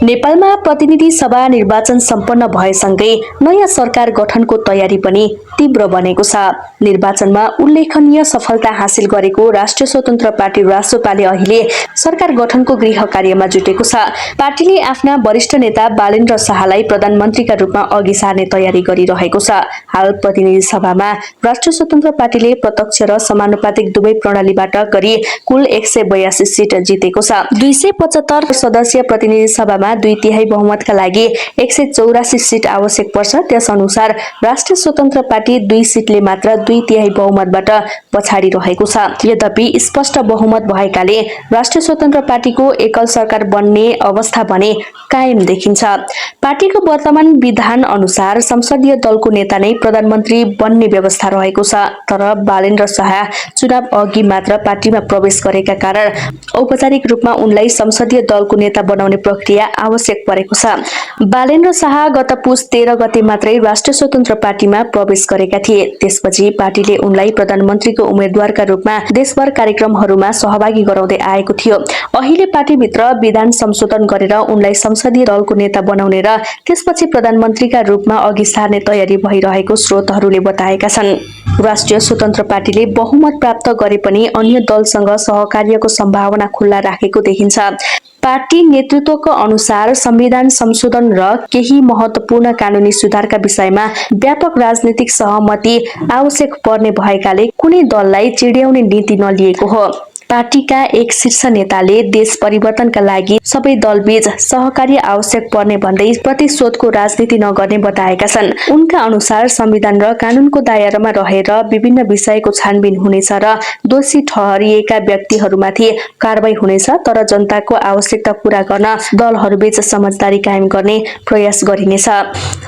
नेपालमा प्रतिनिधि सभा निर्वाचन सम्पन्न भएसँगै नयाँ सरकार गठनको तयारी पनि तीव्र बनेको छ। निर्वाचनमा उल्लेखनीय सफलता हासिल गरेको राष्ट्रिय स्वतन्त्र पार्टी रासोपाले अहिले सरकार गठनको गृह कार्यमा जुटेको छ। पार्टीले आफ्ना वरिष्ठ नेता बालेन्द्र शाहलाई प्रधानमन्त्रीका रूपमा अघि सार्ने तयारी गरिरहेको छ। हाल प्रतिनिधि सभामा राष्ट्रिय स्वतन्त्र पार्टीले प्रत्यक्ष र समानुपातिक दुवै प्रणालीबाट गरी कुल 182 सिट जितेको छ। 275 सदस्यीय प्रतिनिधि सभामा 2/3 बहुमतका लागि 184 सिट आवश्यक पर्छ। त्यसअनुसार राष्ट्रिय स्वतन्त्र पार्टी 2 सिटले मात्र 2/3 बहुमतबाट पछाडि रहेको छ। यद्यपि स्पष्ट बहुमत भएकाले राष्ट्रिय स्वतन्त्र पार्टीको एकल सरकार बन्ने अवस्था भने कायम देखिन्छ। पार्टीको वर्तमान विधान अनुसार संसदीय दलको नेता नै प्रधानमन्त्री बन्ने व्यवस्था रहेको छ। तर बालेन्द्र शाह चुनाव अघि मात्र पार्टीमा प्रवेश गरेका कारण औपचारिक रूपमा उनलाई संसदीय दलको नेता बनाउने प्रक्रिया आवश्यक परेको छ। बालेन्द्र शाह गत पुस 13 गते मात्रै राष्ट्रिय स्वतन्त्र पार्टीमा प्रवेश गरेका थिए। त्यसपछि पार्टीले उनलाई प्रधानमन्त्रीको उम्मेद्वारका रूपमा देशभर कार्यक्रमहरूमा सहभागी गराउँदै आएको थियो। अहिले पार्टीभित्र विधान संशोधन गरेर उनलाई संसदीय दलको नेता बनाउने र त्यसपछि प्रधानमन्त्रीका रूपमा अघि सार्ने तयारी भइरहेको स्रोतहरूले बताएका छन्। राष्ट्रिय स्वतन्त्र पार्टीले बहुमत प्राप्त गरे पनि अन्य दलसँग सहकार्यको सम्भावना खुल्ला राखेको देखिन्छ। पार्टी नेतृत्वको अनुसार संविधान संशोधन र केही महत्त्वपूर्ण कानूनी सुधारका विषयमा व्यापक राजनीतिक सहमति आवश्यक पर्ने भएकाले कुनै दललाई चिड्याउने नीति नलिएको हो। पार्टीका एक शीर्ष नेताले देश परिवर्तनका लागि सबै दलबीच सहकार्य आवश्यक पर्ने भन्दै प्रतिशोधको राजनीति नगर्ने बताएका छन्। उनका अनुसार संविधान र कानूनको दायरामा रहेर विभिन्न विषयको छानबिन हुनेछ र दोषी ठहरिएका व्यक्तिहरूमाथि कारबाही हुनेछ। तर जनताको आवश्यकता पूरा गर्न दलहरूबीच समझदारी कायम गर्ने प्रयास गरिनेछ।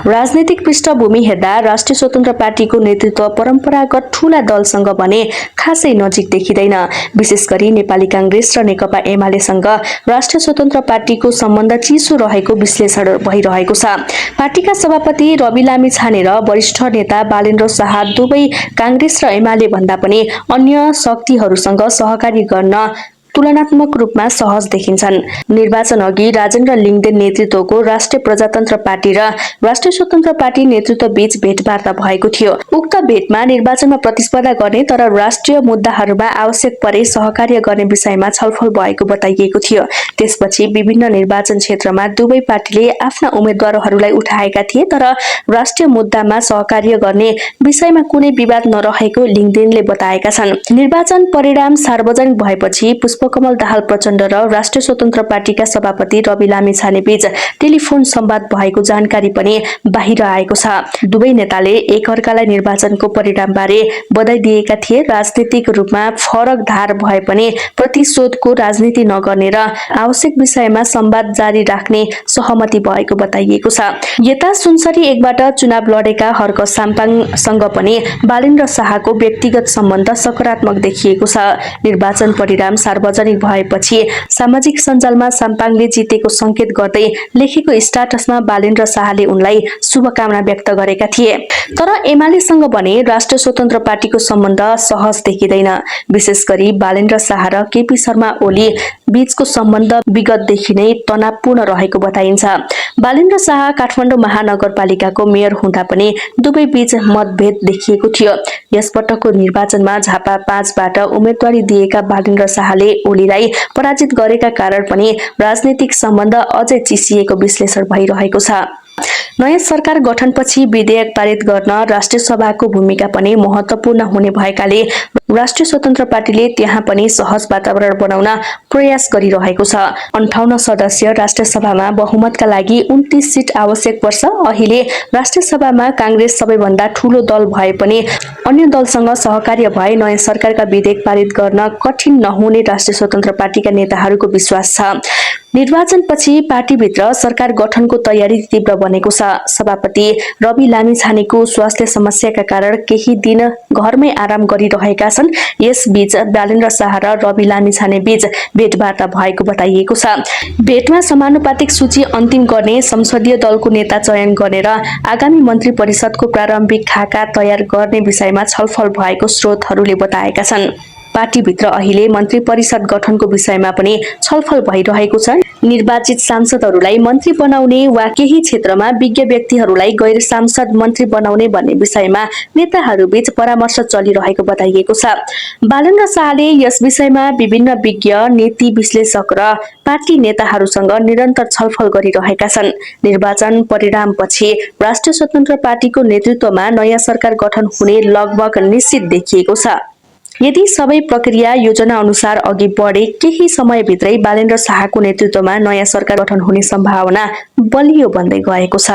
राजनीतिक पृष्ठभूमि हेर्दा राष्ट्रिय स्वतन्त्र पार्टीको नेतृत्व परम्परागत ठूला दलसँग भने खासै नजिक देखिँदैन। विशेष गरी नेपाली कांग्रेस र नेकपा एमालेसँग राष्ट्रिय स्वतन्त्र पार्टीको सम्बन्ध चिसो रहेको विश्लेषण भइरहेको छ। पार्टीका सभापति रवि लामिछाने र वरिष्ठ नेता बालेन्द्र शाह दुवै कांग्रेस र एमाले भन्दा पनि अन्य शक्तिहरूसँग सहकारी गर्न तुलनात्मक रूपमा सहज देखिन्छन्। निर्वाचन अघि राजेन्द्र लिङदेन नेतृत्वको राष्ट्रिय प्रजातन्त्र पार्टी र राष्ट्रिय स्वतन्त्र पार्टी नेतृत्व बीच भेटवार्ता भएको थियो। उक्त भेटमा निर्वाचनमा प्रतिस्पर्धा गर्ने तर राष्ट्रिय मुद्दाहरूमा आवश्यक परे सहकार्य गर्ने विषयमा छलफल भएको बताइएको थियो। त्यसपछि विभिन्न निर्वाचन क्षेत्रमा दुवै पार्टीले आफ्ना उम्मेद्वारहरूलाई उठाएका थिए तर राष्ट्रिय मुद्दामा सहकार्य गर्ने विषयमा कुनै विवाद नरहेको लिङदेनले बताएका छन्। निर्वाचन परिणाम सार्वजनिक भएपछि पुष्पकमल दाहाल प्रचण्ड र राष्ट्रिय स्वतन्त्र पार्टीका सभापति रवि लामिछाने बीच टेलिफोन संवाद भएको जानकारी पनि बाहिर आएको छ। दुवै नेताले एकअर्कालाई निर्वाचनको परिणामबारे बधाई दिएका थिए। राजनीतिक रूपमा फरक धार भए पनि प्रतिशोधको राजनीति नगर्ने र आवश्यक विषयमा संवाद जारी राख्ने सहमति भएको बताइएको छ। यता सुनसरी एकबाट चुनाव लडेका हर्क साम्पाङसँग पनि बालेन्द्र शाहको व्यक्तिगत सम्बन्ध सकारात्मक देखिएको छ। निर्वाचन परिणाम सार्वजनिक भएपछि सामाजिक सञ्जालमा साम्पाङले जितेको संकेत गर्दै लेखेको स्टाटसमा बालेन्द्र शाहले उनलाई शुभकामना व्यक्त गरेका थिए। तर एमालेसँग भने राष्ट्रिय स्वतन्त्र पार्टीको सम्बन्ध सहज देखिँदैन। विशेष गरी बालेन्द्र शाह र केपी शर्मा ओली बीचको सम्बन्ध विगतदेखि नै तनावपूर्ण रहेको बताइन्छ। बालेन्द्र शाह काठमाडौँ महानगरपालिकाको मेयर हुँदा पनि दुवै बीच मतभेद देखिएको थियो। यसपटकको निर्वाचनमा झापा 5 बाट उम्मेदवारी दिएका बालेन्द्र शाहले ओलीलाई पराजित गरेका कारण पनि राजनीतिक सम्बन्ध अझै चिसिएको विश्लेषण भइरहेको छ। नयाँ सरकार गठनपछि विधेयक पारित गर्न राष्ट्रिय सभाको भूमिका पनि महत्त्वपूर्ण हुने भएकाले राष्ट्रिय स्वतन्त्र पार्टीले त्यहाँ पनि सहज वातावरण बनाउन प्रयास गरिरहेको छ। 58 सदस्य राष्ट्रिय सभामा बहुमतका लागि 29 सिट आवश्यक पर्छ। अहिले राष्ट्रिय सभामा कांग्रेस सबैभन्दा ठूलो दल भए पनि अन्य दलसँग सहकार्य भए नयाँ सरकारका विधेयक पारित गर्न कठिन नहुने राष्ट्रिय स्वतन्त्र पार्टीका नेताहरूको विश्वास छ। निर्वाचनपछि पार्टीभित्र सरकार गठनको तयारी तीव्र बनेको छ। सभापति रवि लामिछानेको स्वास्थ्य समस्याका कारण केही दिन घरमै आराम गरिरहेका छन्। यसबीच बालेन्द्र शाह र रवि लामिछाने बीच भेटवार्ता भएको बताइएको छ। भेटमा समानुपातिक सूची अन्तिम गर्ने, संसदीय दलको नेता चयन गर्ने र आगामी मन्त्री परिषदको प्रारम्भिक खाका तयार गर्ने विषयमा छलफल भएको स्रोतहरूले बताएका छन्। पार्टीभित्र अहिले मन्त्री परिषद गठनको विषयमा पनि छलफल भइरहेको छ। निर्वाचित सांसदहरूलाई मन्त्री बनाउने वा केही क्षेत्रमा विज्ञ व्यक्तिहरूलाई गैर सांसद मन्त्री बनाउने भन्ने विषयमा नेताहरूबीच परामर्श चलिरहेको बताइएको छ। बालेन्द्र शाहले यस विषयमा विभिन्न विज्ञ, नीति विश्लेषक र पार्टी नेताहरूसँग निरन्तर छलफल गरिरहेका छन्। निर्वाचन परिणामपछि राष्ट्रिय स्वतन्त्र पार्टीको नेतृत्वमा नयाँ सरकार गठन हुने लगभग निश्चित देखिएको छ। यदि सबै प्रक्रिया योजना अनुसार अघि बढे केही समयभित्रै बालेन्द्र शाहको नेतृत्वमा नयाँ सरकार गठन हुने सम्भावना बलियो बन्दै गएको छ।